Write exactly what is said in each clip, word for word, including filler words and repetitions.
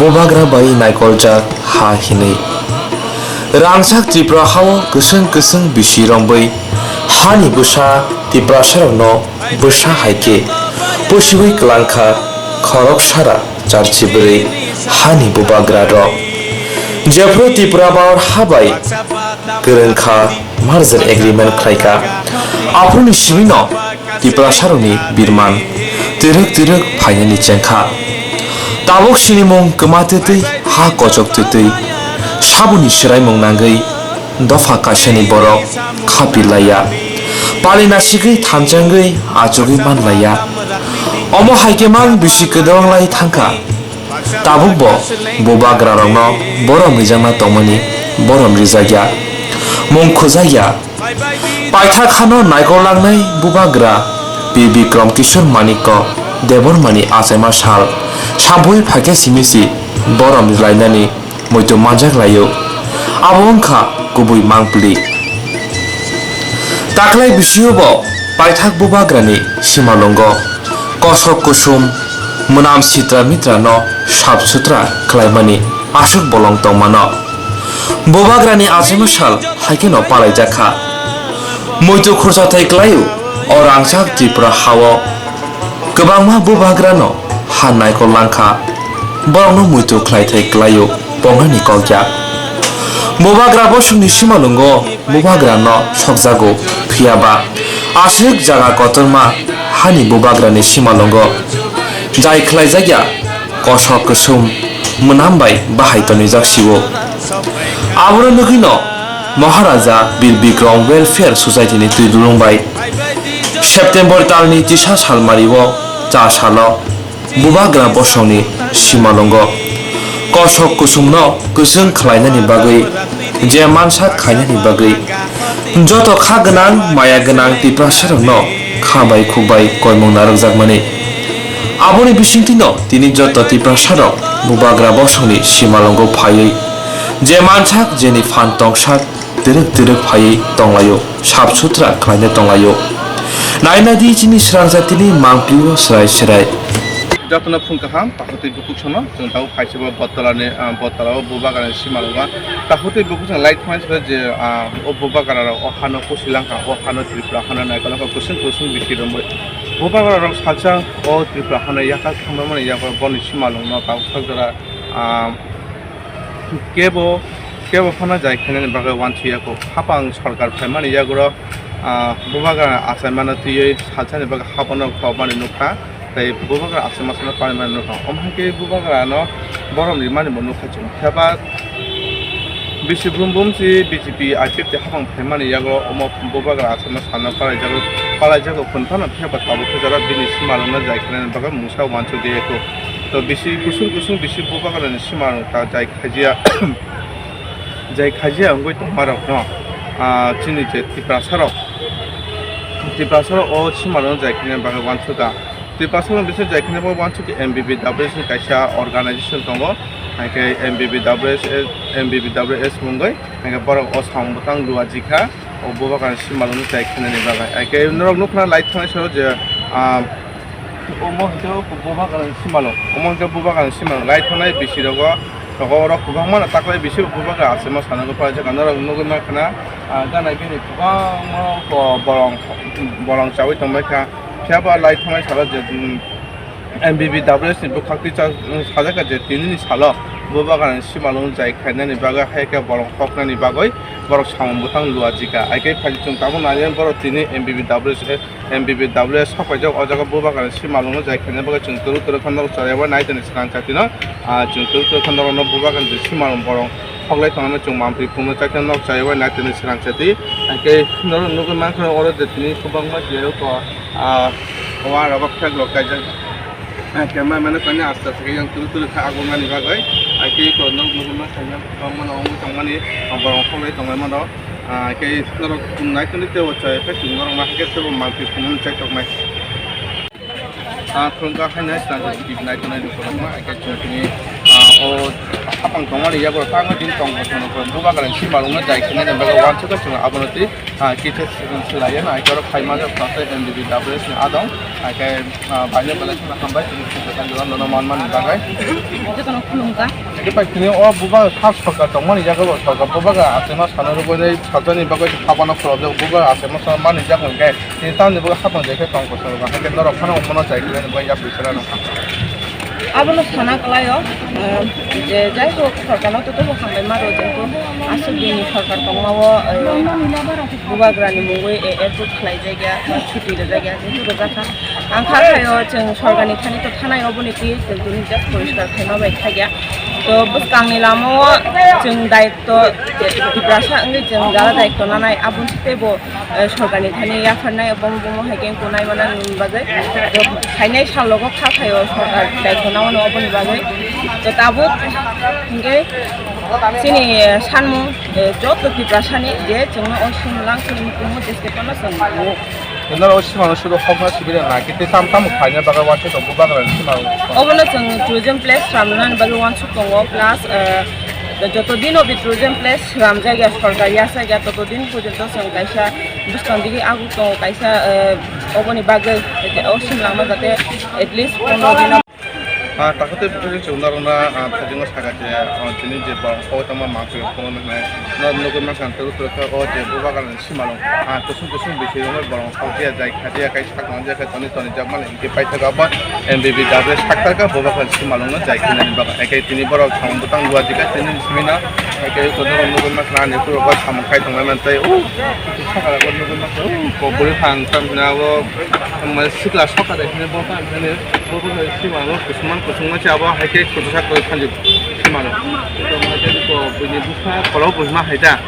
Bubagra bai naikoljak ha hinwi. Rangchak Tripura hao kwswng kwswng bisi rombwi hani bwsa Tiprasarokno bwsa hai khe pusiwi kwlangkha khorok sara charchi bwrwi hani bubagra rok. Jephru Tripura baor ha bai kwrwngkha merger agreement khlaikha, aphuruni simi no Tiprasarokni birman twrwk twrwk phainani chengkha. Tabuk sinimung kwma twtwi, ha kochok twtwi, saboni swraimung nangwi dopha kaisani borok khapi laiya. Pali nasigwi thanchangwi achugwi man laiya. Omo hai khe mang bisi kwdwng lai thangkha. Tabuk bo bubagra rokno borom rijakna tongmani borom rijakya, mung khujakya. Paithak hano naikol langnai bubagra Pi Bikrom Kishore Manikko Debbarmani achaima sal sampui phaikhe simi si borom rilainani muitu manjak laio. Abo wngkha kubui mangpili. Taklai bisio bo paithak bubagrani simalongo kosok kusum mwnam sitra mitrano sap sutra khlaimani aswk bolong tongmano. Bubagrani achaima sal haikheno palaijakha. Muitu khurchathai klaio o rangchak Tripura hao kwbangma bubagrano ha naikol langkha, borokno muitu khlaithai klaio pongnani kokya. Bubagra bosongni simalongo bubagrano sokjago, phiyaba aswk jaga kotorma hani bubagrani simalongo jai khlaijakya kosok kusum mwnam bai bahai tonijak sio. Abono nugwino Maharaja Bir Bikrom Welfare Society ni twi dulung bai September talni tisa salmari o cha salo bubagra bosongni simalongo kosok kusumno kwchwng khlainani bagwi je mansak khainani bagwi joto kha gwnang maya gwnang Tiprasarokno kha bai khuk bai koimung narwkjakmani. Aboni bisingtwino tini joto Tiprasarok bubagra bosongni simalongo phaiwi je mansak jeni phan tongsak twrwk twrwk phaiwi tonglaio, sap sutra khlaina tonglaio. Naina di chini swrang jatini mangpilio swrai swrai. Jotono phung kaham, takhutwi bukhuk sono, chwng tabuk phaisaba Bottalani, ah, Bottalao bubagrani simalongo. Takhutwi bukhuk sono lai thangmani saka je, ah, o bubagrarok o hano kusilangkha, o hano Tripura hano naikolangkha, kusung kusung bisi romwi. Bubagrarok salsa o Tripura hano yakhak thangmani yago boni simalongno tabuk sak jora, ah, Kebo, kebo phano jai khainani bagwi uansukya kho. Hapang sorkar phaimani yaguro, ah, bubagra achaimano twiwi salsani bagwi haphano khobmani nukha. Tei bubagra achaima sano paimani nukha. Omo hai khe bubagrano borom rimani bo nukha chwng. Phiya ba bisi brum brum si B J P I P F T hapang phaimani yaguro omo bubagra achaima sano palaijago, palaijago phunphano phiya ba tabuk khe jora bini simalwngno jai khainani bagwi mungsa uansukya kho. To bisi kusung kusung bisi bubagrani simalwng ta jai khajia, jai khajia wngwi tongmarokno, ah, chini je Tiprasarok, Tiprasarok o simalwng jai khaina bagwi uansukha. Tiprasarok bising jai khaina bagwi uansukha M B B W S ni kaisa organization tongo, hai khe M B B W S, M B B W S mungwi, hai khe borok o samung bwtang lua jikha. O bubagrani simalwngno chai khainani bagwi. Hai khe norok nukha lai thangnai soro je, ah, omo hwnkhe bubagrani simalwng. Omo hwnkhe bubagrani simalwng. Lai thangnai bisi rogo, rogo oro kwbangma no taklai bisi bubagra achaima sanani palai jaka norok nugwi mankha na, ah, gana bini kwbangma bo-, bolong, bolong chaui tongbaikha. Phiya ba lai thangnai salo je, mm, M B B W S ni bwkhak twi cha-, sajak kha je tini ni salo bubagrani simalwng jai khainani bagwi hai khe bolong hoknani bagwi borok samung bwtang lua jikha. Hai khe phai chwng tabuk nai borok tini M B B W S, M B B W S sok paijak o jaga bubagrani simalwngno jai khaina bagwi chwng twrwk twrwk khe norok chaya bai nai tini swkang chatino, ah, chwng twrwk twrwk khe norokno bubagrani simalwng bolong hoklai tongmani chwng mampli phunukno chai khe norok chaya bai nai tini swkang chati. Hai khe norok nugwi mankha oro je tini kwbangma je oko, ah, Omo ang rok phek rok kaijak. Camera man no kani aste aste yang tulu tulu kha agumani bagwi. Ai khe ko nok nugwi ma kanya tongmani ongwi tongmani borok khoklai tongmani mano. Ai khe norok nai tongdi tebo chai khe chwng norok ma khe tebo mangphi phunuknwi chai tongmai. Ah, khulumkha haino chwng nai tongnai nukho ma ai khe chwng tini, ah, o Hapang tongmani yago tangwi tini tong kotorno bubagrani simalwngno jai khenani bagwi uansukha chwng abono twi, ah, kisa swlaiya nai oro phaima jak tei M B B W S ni adong hai khe, ah, baino belai kheno hambai tini kisa tang jora nono manmani bagwi. Jotono khulumkha. Tei pai tini o bubagra kha sorkar tongmani yago bo sorkar bubagra achaima sana rwgwi sajani bagwi habano khulobjak bubagra achaima sana mani jak hwnkhe tini tamni bagwi hapang jai khe tong kotorno hai khe norok phano umano jai khenani bagwi yapri sera nokha. Abono sana kwlaio, ah, je jai hok sorkarno to tobo hambai ma rw, jehetu aswk dini sorkar tongmao, ah, bubagrani mungwi, eh, approve khlai jakya, chuti rwjakya, jehetu rwjakha. Ang kha khaio chwng sorkarni thani to thanai oboni twi chwng tini just poriskar khaima bai khakya. To bwskangni lamao chwng daityo, eh, Tiprasa wngwi chwng jara daityo nanai, aboni teibo eh, sorkarni thani yapharnai, obomo bomo hai khe kunai mano bagwi. To phainai salogo kha khaio sorkar daityo nangmano oboni bagwi. To tabuk hinkhe chini, eh, sanmung, eh, joto Tiprasani je chwngno o simlang chini mukumu jeske phano chwng nango. Noro o simano sudu hokna sibire na khe tei tam tam phaina bagwi uansuk tongo bubagrani simao. Obono chwng tourism place swnamnani bagwi uansuk tongo, plus, eh, joto din obo tourism place swnamjakya sorkar yachakya, toto din porjonto chwng kaisa bwskang digi aguk tongo kaisa, eh, oboni bagwi o simlangno jate at least pondro dino. Ah, takhuti bwtwi chwng norokno, ah, phaijingo sakha je, ah, tini je borok kok tangma mangpili phunuknai no nugwi mankha tei utre khe o je bubagrani simalwng, ah, kusung kusung bisirokno borok kok ya jai kha ya kai sak nang ya khe toni toni jak mani. Tei paithago abo M B B W saktarkha bubagrani simalwngno jai khenani bagwi. Hai khe tini borok samung bwtang lua jikha tini simi no. Hai khe eko norok nugwi mankha ani puro bo samung khai tongnai man tei o saka o nugwi mankha o kok bwrwi phang tamni abo sikla sokha de hwnwi bo phang hwnwi bo bo simalwng kusuma kusuma se abo hai khe kuchusa kwrwi phanjik simalwng. Eko hai khe eko buini bwkha kolok buhima hai da.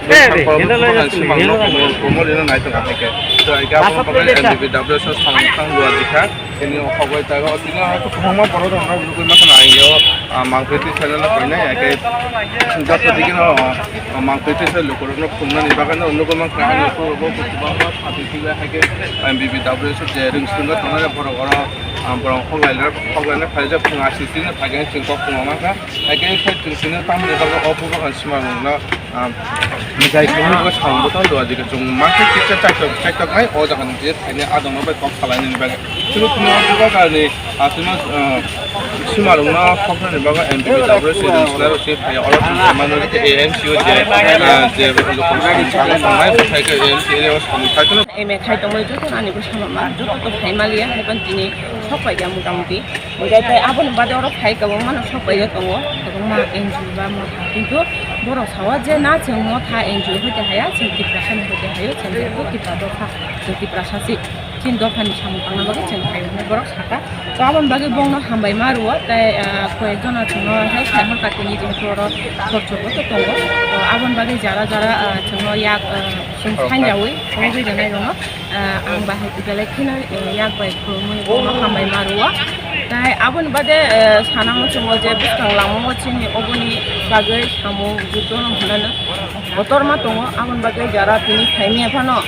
Bwkha kolok buhima simalwng komor komor rina nai tongo hai khe. To hai khe abo bagwi M B B W so samung bwtang lua jikha. Tini o hogoi tago, tini o hogoi kwbangma borok rok no nugwi masa na ang o, ah, mangpili twi sale no koinai, ake joto digi no, ah, mangpili twi sale lukurok no phunuknani bagwi no nugwi mankha ani ukulok o kwbangma phatwi twi hai khe M B B W so je rwngswngo tongnai borok oro, ah, borok hoglai hoglai no phaijak phung aswk twi no phai khe chwng kok phungo mankha, hai khe chwng tini tamoni bagwi o bubagrani simalwng no. Ah, jai khe nukgo samung bwtang dua jikhe chwng ma khe kisa chaitok chaitok nai o jaga ni je thaini adong no bai kok salai nini bagwi. Chwng tini o bubagrani, ah, tini, ah, simalwng no khoknani bagwi M P W se rwng sinai rok se phai oro chwng mano khe A N C O je, ah, je lukurok samung tangwi tongnai bo phai khe A N C O area o samung khai kheno. M A khai tongmani joto ani bwskango ma joto to phai maliya hai ban tini sok paikha mota moti. Hwnkhe tei aboni bade oro phai kwbangma no sok paijak tongo, kwbangma N G O ba motha. Kintu borok sao je na chwng motha N G O hoite haya, chwng Tiprasa ni hoite hayo, chwng jephru Tipra dopha, chwng Tiprasa se. Chini dophani samung tangna bagwi chwng phaio hwnwi borok sakha. To aboni bagwi bongno hambai ma rwo, tei, ah, koyek jono chwngno help khai hor ka tini jehetu oro khorchobo to tongo. To aboni bagwi jara jara, ah, chwngno yak, ah, chwng sainjawi, phone rijanai rwno. Ah, ang bahai belai kheno, eh, yak bai khulumwi bono hambai ma rwo. Tai aboni bade, eh, sana muchungo je bwskang lama o chini oboni bagwi samung juddo no hwnano kotorma tongo. Aboni bagwi jara tini phaini phano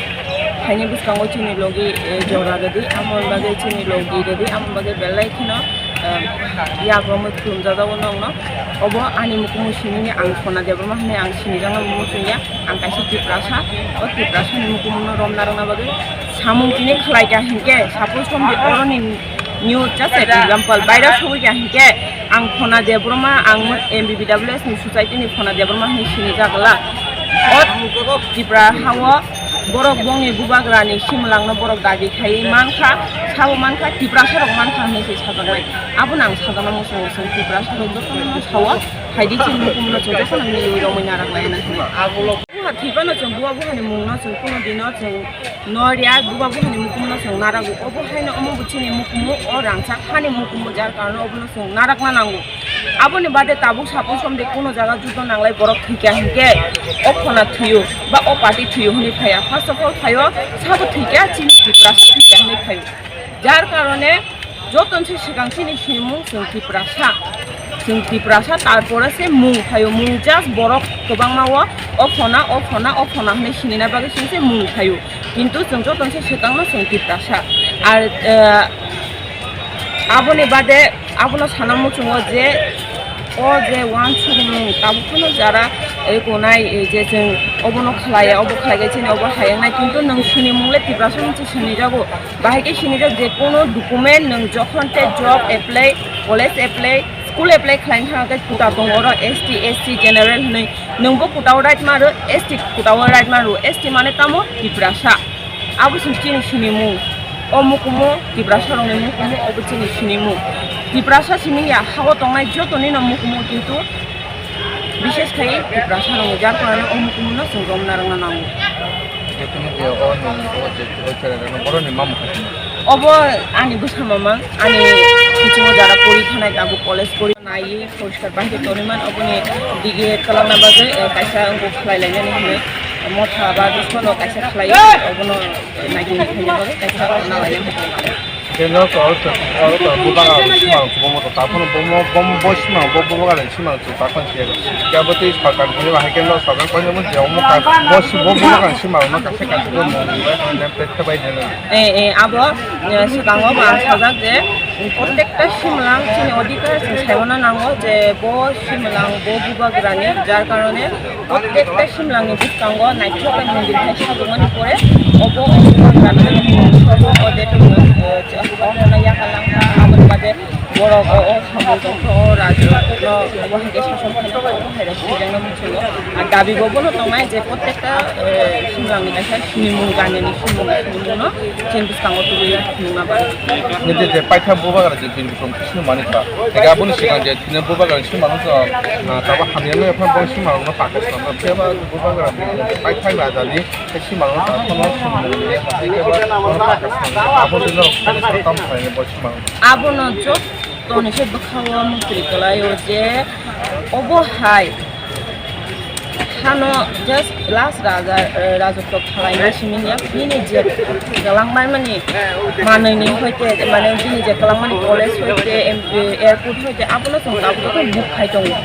phaini bwskango chini logi, eh, jora rwdi, aboni bagwi chini logi rwdi, aboni bagwi belai kheno, eh, yak romwi khulumjajago nokno. Obo ani mukumu sinini ang Sona Debbarma hwnwi ang sinijaknai muchungya. Ang kaisa Tiprasa, o Tiprasa ni mukumung no romna rwna bagwi samung tini khlai kha hinkhe, suppose somdi oroni news just an example, virus sogwi kha hinkhe, ang Khona Debbarma, ang M B B W S ni society ni Khona Debbarma hinwi sinijak glak. O Tipra hao borok bongni bubagrani simlangno borok dabi khaiwi mankha, sabo mankha, Tiprasa rok mankha hinwi se sajaknai. Abono ang sajakna muchungo, chwng Tiprasa rok jotono sao, phaidi chini mukumung no chwng jotono milwi romwi narak laina hinwi. Buha thwi phano chwng buha buhani mungno chwng kuno dino chwng nw riya, buha buhani mukumno chwng narago. Obo haino omo bo chini mukumu, o rangchak hani mukumu, jar karone obono chwng narakna nango. Aboni bade tabuk suppose somdi kuno jaga juddo nanglai borok thwikha hinkhe o Khona thwiyo ba o party thwiyo hwnwi phaiya. First of all phaio sabo thwikha, chini Tiprasa thwikha hwnwi phaio. Jar karone Joton se swkang chini sinimung chwng Tiprasa. Chwng Tiprasa, tarpore se mung phaio, mung just borok kwbangma o, o Khona, o Khona, o Khona hwnwi sinina bagwi chwng se mung phaio. Kintu chwng joton se swkangno chwng Tiprasa. Ar, eh, aboni bade abono sana muchungo je O je uansukmung tabuk phano jara, eh, gonai, eh, je chwng obono khlaiya, obo khlaiya, chini obo hayangnai, kintu nwng sinimung le Tiprasa se sinijago. Bahai khe sinijak je kono document nwng jokhon tei job apply, college apply, school apply khlaina thangkhe kuta tongo oro S T, S C general hwnwi. Nwngbo kuta o right ma rw, S T kuta o right ma rw, S T mane tamo Tiprasa. Abo se chini sinimung. O mukumu Tiprasa rokni mukumu, obo chini sinimung. Tiprasa simi ya, hao tongnai jotoni no mukumu, kintu bishesh khai Tiprasa rokni, jar karone o mukumu no chwng romna rwna nango. Jotoni je o ni, o je, o chwrai rokno boroni ma mukha simi. Obo ani bwsa mamang, ani bisingo jara pori thanai, tabuk college pori. Naiwi poriskar bai khe tonwi man, oboni dige kwlangna bagwi, eh, kaisa wngkuk khlai lainani hinwi motha ba bwskango kaisa khlai, obono naigwi khaina bagwi kaisa nalaina hinwi. Khe no to, to, to, to, bubagra rok sima rok chubamu to, ta phano bomo, bomo, bo sima rok, bo bubagra rok sima rok chwng ta phano siya. Khe abo tei sarkar ni bahai khe no sarkar koinwi bo je omo ka, bo si, bo bubagra rok sima rok no kaisa kaisa bo mung bai name plate khe bai nai. Eh, eh, abo, eh, swkango bo ang sajak je, Prottekta simlang chini odhikar chwng saimano nango je bo simlang bo bubagrani, jar karone prottekta simlangni bwskango naithok khe mondir khe sajwkmani pore obo obo obo ode tongmo, eh, je obo yakarlangkha, aboni bade borok o, o samung tongkha, o rajyo no obo hai khe sason khaina obo hai rok swijak no muchungo. Ar dabi bo bono tongnai je prottekta, eh, simlangni kaisa sinimung, ganini simung, sinimung no chini bwskango tubui nungna bagwi. Nini je paitha bubagra je bini bwskango sini mani kha. Ega aboni swkang je tini bubagra sini mano to, ah, tabo hamya no ephano bo sini mano Pakistan no. Phiya ba bubagra paitha ba jani sini mano ta kono sini mano ya. Ega ba Pakistan no. Abo dino tam khaini bo sini mano. Abono jotoni se bwkhao mukri kwlaio je obo hai. Hano just last raja, eh, rajotw khwlaina simi ya, nini je kwlangmani manwini hoite, mane nini je kwlangmani college hoite, em, eh, airport hoite, abono chwng tabuk book khai tongo.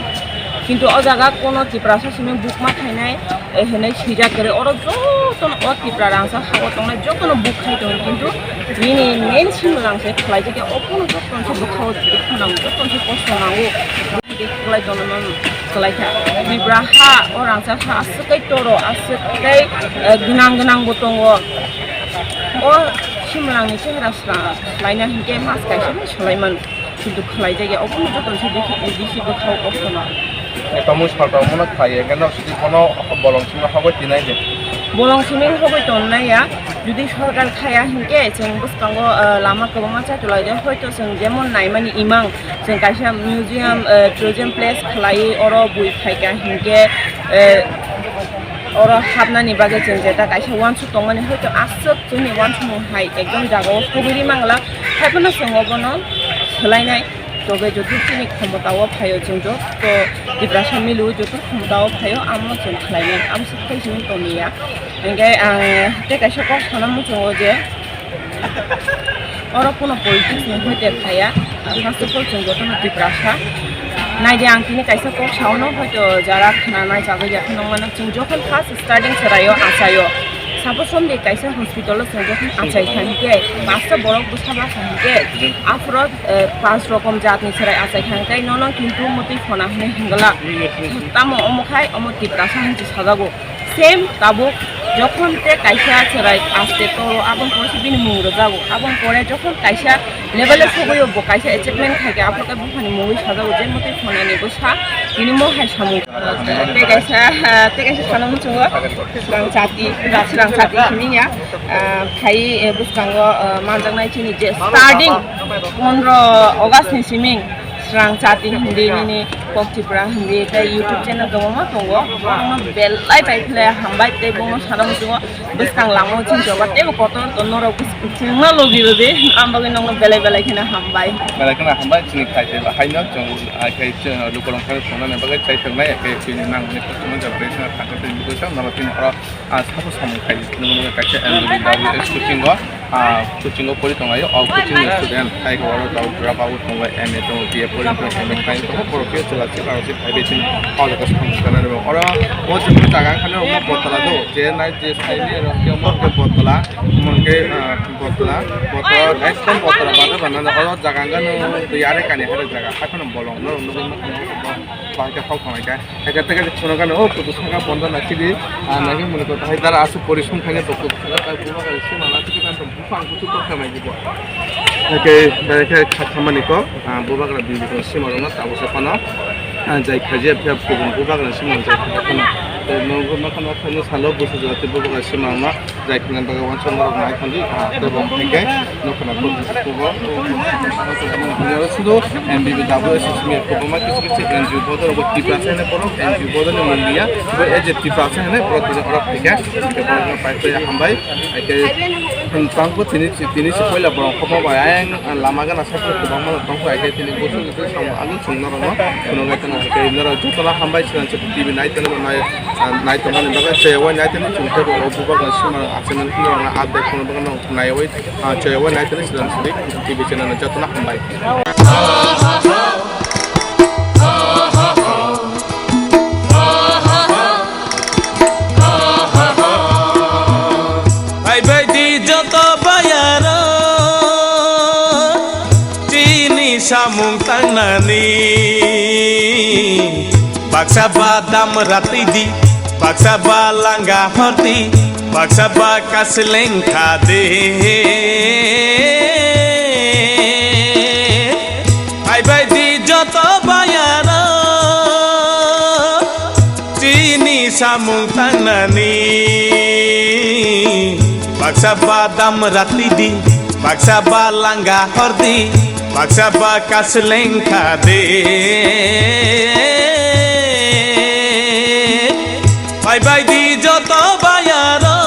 Kintu o jaga kono Tiprasa simi book ma khainai, eh, hinwi swijak kwrwi. Oro jotono o Tipra rangchak hao tongnai jotono book khai tongo, kintu nini main simrang se khwlai jagya, o kono jotono se bwkhao dukha nango, jotono se kosto nango. Kwlai tongo, kwlai kha. Tipra ha, o rangchak ha, aswk kai toro, aswk kai, eh, gwnang gwnang bo tongo. O simlangni chehra sra-, swlaina hinkhe mas kaisa no swlai mano. Kintu khwlai jagya, obo no joto se bisi, bisi bwkhao kosto no. Tamo sarkar mono khlai ya, hwnkhe no sidi bono bolong simi hogoi tinai de. Bolong simi hogoi tonnai ya, jodi sarkar khaya hinkhe chwng bwskango, eh, lama kwbangma chaitulai de, hoito chwng jemon naimani imang, chwng kaisa museum, eh, tourism place khlaiwi oro bui phaikha hinkhe, eh, oro hapnani bagwi chwng jeta kaisa uansuk tongmani, hoito aswk chwngni uansukmung hai ekdom jagao kubui mangla, haiphano chwng obono swlainai. Tobe joto chini khomotao phaio, chwng joto Tiprasa miliwi joto khomotao phaio, amo chwng khlainai, amo se khai chwng tongya. Hinkhe ang tei kaisa kok sana muchungo je, oro kuno politics ni hoite phaiya, first of all, chwng jotono Tiprasa. Naidi ang tini kaisa kok saono, hoito jara khna nai chagwi ya phano mano, chwng jokhon first starting chwraio achaio. Sabo somdi kaisa hospital o chwng jokhon achai kha hinkhe, pasta borok bwsa basa hinkhe, aphuru, eh, panch rokom jatni chwrai achai kha hinkhe, nono kintu mwtwi phona hinwi hingla. Tamo omo khai, omo Tiprasa hinwi sajago. Same tabuk jokhon te kaisa chwrai aste toro, aboni pore se bini mung rwjago. Aboni pore jokhon kaisa level o sogwi bo kaisa achievement khai khe, aphuru khe buphani mungwi sajago, je mwtwi phonani bwsa tini mo hai samung. Tei kaisa, tei kaisa sana muchungo swrang chati, swrang chati hini ya. Phai, eh, bwskango, eh, manjaknai chini je starting pondro August ni siming. Swrang chati hindi nini kok Tripura hindi tei YouTube channel kwbangma tongo. Bono belai pai khle hambai tei bono sana muchungo bwskang lama o chini choba teibo kotor to norok bwswk chwngma logi rwdi. Ang bagwi nokno belai belai kheno hambai. Belai kheno hambai chini khai tei haino chwng, ah, khai chwng lukurok khai chwngnani bagwi chai tongnai, khai chini nangmani koktwma jabri khna thangkhe tei bwswk norok chini oro Ah, sabo samung khai nungmano kaisa M W S coaching o, ah, coaching o pori tonglaio, o coaching ni student, hai ko oro tabuk drop out tongo, M A tongo, B A pori tongo, M A khai tongo, borok khe chwla chwla rok se phai bai chini o jaga samung kana rw. Oro o chwla jaga khana rok botala do, je nai je sai ni rok khe mo khe botala, mo khe, ah, botala, botala, ekdom botala bana bana oro jaga ngano dui are kani hare jaga, haphano bolong no nugwi ma. Bahai khe hao khanai kha. Eka teka ke chwng gana o kutu saka bonda na kidi. Ah, nagi muni ko hai dara asu pori sung khani to kutu saka ta bubagra sima na kidi kan to bupang kutu to khanai di bo. Eke bare khe kha khamani ko, ah, bubagra bini ko sima rona tabo se pano. Ah, jai khaji apya kubun bubagra sima jai kha khana. Te no go ma khana khani salo busu jati bubagra sima ma. Jai khna bagwi uansukma rok nai thangdi, ah, tei bo hwnkhe nokha nokha kugo. Sudu M B B W S S M E kwbangma kisi kisi N G O bodol rok bo Tiprasa hwnwi borok N G O bodol ni mung liya, bo as a Tiprasa hwnwi borok tini borok phaikha, hwnkhe borok no pai pai hambai, hwnkhe tangbo tini tini se puila borok khobor bai ayang lama gana sakhe kwbangma rok tongkha, hwnkhe tini busu busu samung ani chwng norok no phunugwi tongkha, hwnkhe norok jotono hambai swkang se T V nai tongma nai. Ah, nai tongmani bagwi chwng wai nai tongmani chwng tei bo bubagra sima achai mani phunukna update khwna bagwi no naiwi, ah, chwng wai nai tongmani chwng sidi T V channel no jotono hambai. Phaibai di joto bayaro chini samung tangnani. Baksa ba dam ratwi di, baksa ba langa hordi, baksa ba kasleng khadi. Phaibai di joto bayaro chini samung tangnani. Baksa ba dam ratwi di, baksa ba langa hordi, baksa ba kasleng khadi. Phaibai di joto bayaro.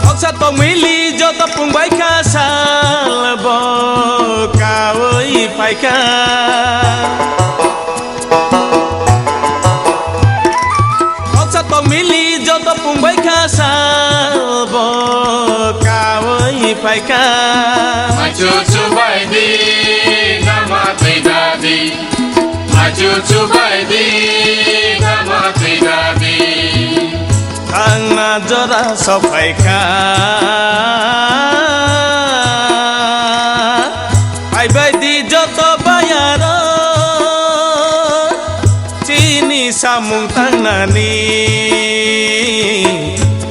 Khoksa tongmili joto pungbai kha sal bo kaui paikha. Khoksa tongmili joto pungbai kha sal bo kaui paikha. Machu chubai di, dama twi dadi. Machu chubai di, dama twi dadi. Thangna jora sophaikha. Phaibai di joto bayaro chini samung tangnani.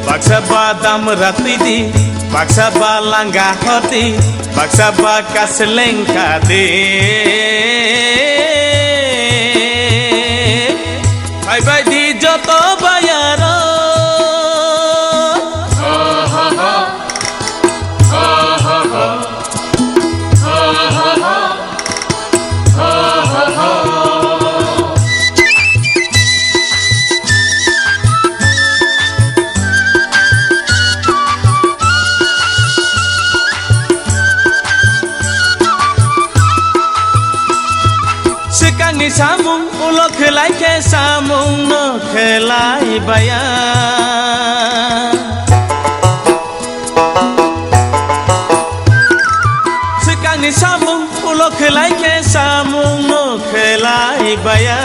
Baksa ba dam ratwi di, baksa ba langa hordi, baksa ba kasleng khadi. Phaibai di joto bayaro. Swkangni samung ulo khwlai khe samung no khwlai baya. Swkangni samung ulo khwlai khe samung no khwlai baya.